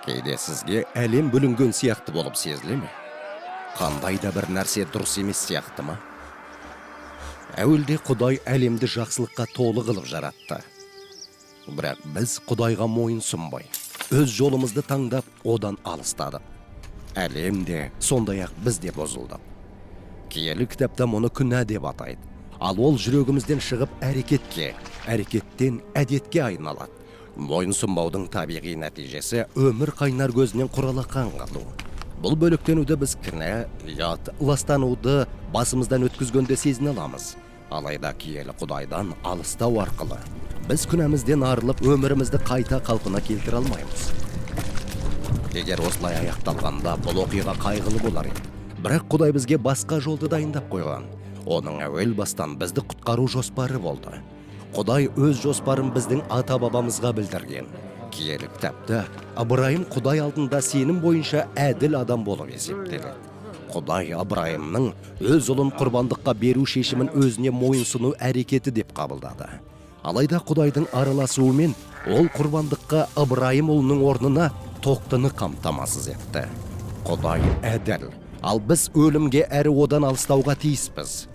Кейде сізге әлем бүлінген сияқты болып сезіле ме? Қандай да бір нәрсе дұрыс емес сияқты ма? Әуелде Құдай әлемді жақсылыққа толы қылып жаратты. Бірақ біз Құдайға мойын сұнбай, өз жолымызды таңдап, одан алыстадық. Әлем де, сондай-ақ біз де бұзылдық. Киелі кітапта мұны күнә деп атайды. Ал ол жүрегімізден шығып әрекетке, әрекеттен әдетке айналады. Мойын сұнбаудың табиғи нәтижесі өмір қайнар көзінен құралақан қалу. Бұл бөлектенуді біз кінә, ұят, ластануды басымыздан өткізгенде сезіне аламыз. Алайда киелі Құдайдан алыстау арқылы біз күнәмізден арылып, өмірімізді қайта қалпына келтіре алмаймыз. Егер осылай аяқталғанда, бұл оқиға қайғылы болар еді. Бірақ Құдай бізге басқа жолды дайындап қойған. Оның әуел бастан бізді құтқару жоспары болды. Құдай өз жоспарын біздің ата-бабамызға білдірген. Киелі кітапта Ыбырайым Құдай алдында сенім бойынша әділ адам болып есептеледі. Құдай Ыбырайымның өз ұлын құрбандыққа беру шешімін өзіне мойынсұну әрекеті деп қабылдады. Алайда Құдайдың араласуымен ол құрбандыққа Ыбырайым ұлының орнына тоқтыны қамтамасыз етті. Құдай әділ, ал біз өлімге әрі одан алыстауға тиіспіз.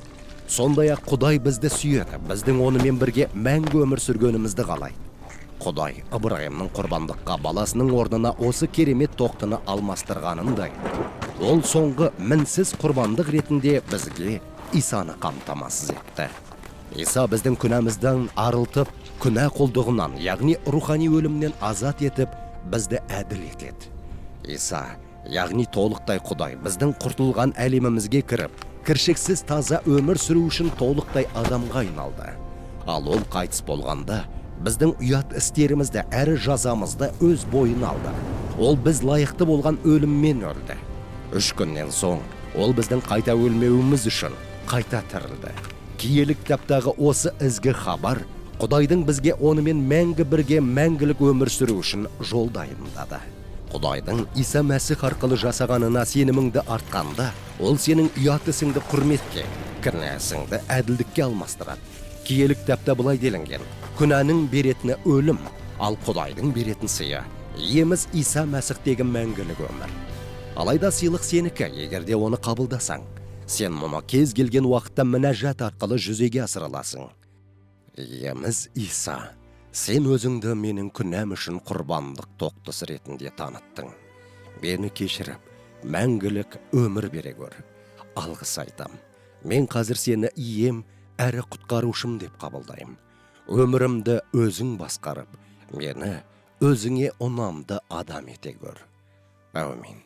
Сондай-ақ Құдай бізді сүйеді, біздің онымен бірге мәңгі өмір сүргенімізді қалайды. Құдай Ыбырайымның құрбандыққа баласының орнына осы керемет тоқтыны алмастырғанындай, ол соңғы мінсіз құрбандық ретінде бізге Исаны қамтамасыз етті. Иса біздің күнәмізден арылтып, күнә құлдығынан, яғни рухани өлімнен азат етіп, бізді әділ етеді. Иса, яғни толықтай Құдай, біздің құртылған әлемімізге кіріп, кіршіксіз таза өмір сүру үшін толықтай адамға айналды. Ал ол қайтыс болғанда, біздің ұят істерімізді әрі жазамызды өз бойына алды. Ол біз лайықты болған өліммен өлді. 3 күннен соң ол біздің қайта өлмеуіміз үшін қайта тірілді. Киелі кітаптағы осы ізгі хабар Құдайдың бізге онымен мәңгі бірге мәңгілік өмір сүру үшін жол дайындады. Құдайдың Иса Мәсіх арқылы жасағанына сеніміңді артқанда, ол сенің ұят ісіңді құрметке, кінәсіңді әділдікке алмастырады. Киелі кітапта былай делінген: күнәнің беретіні өлім, ал Құдайдың беретін сыйы Иеміз Иса Мәсіхтегі мәңгілік өмір. Алайда сыйлық сенікі, егер де оны қабылдасаң. Сен мұны кез келген уақытта мінәжат арқылы жүзеге асыра аласың. Иеміз Иса, сен өзіңді менің күнәм үшін құрбандық тоқтысы ретінде таныттың. Мені кешіріп, мәңгілік өмір бере көр. Алғыс айтам. Мен қазір сені ием әрі құтқарушым деп қабылдаймын. Өмірімді өзің басқарып, мені өзіңе ұнамды адам ете көр. Әумин.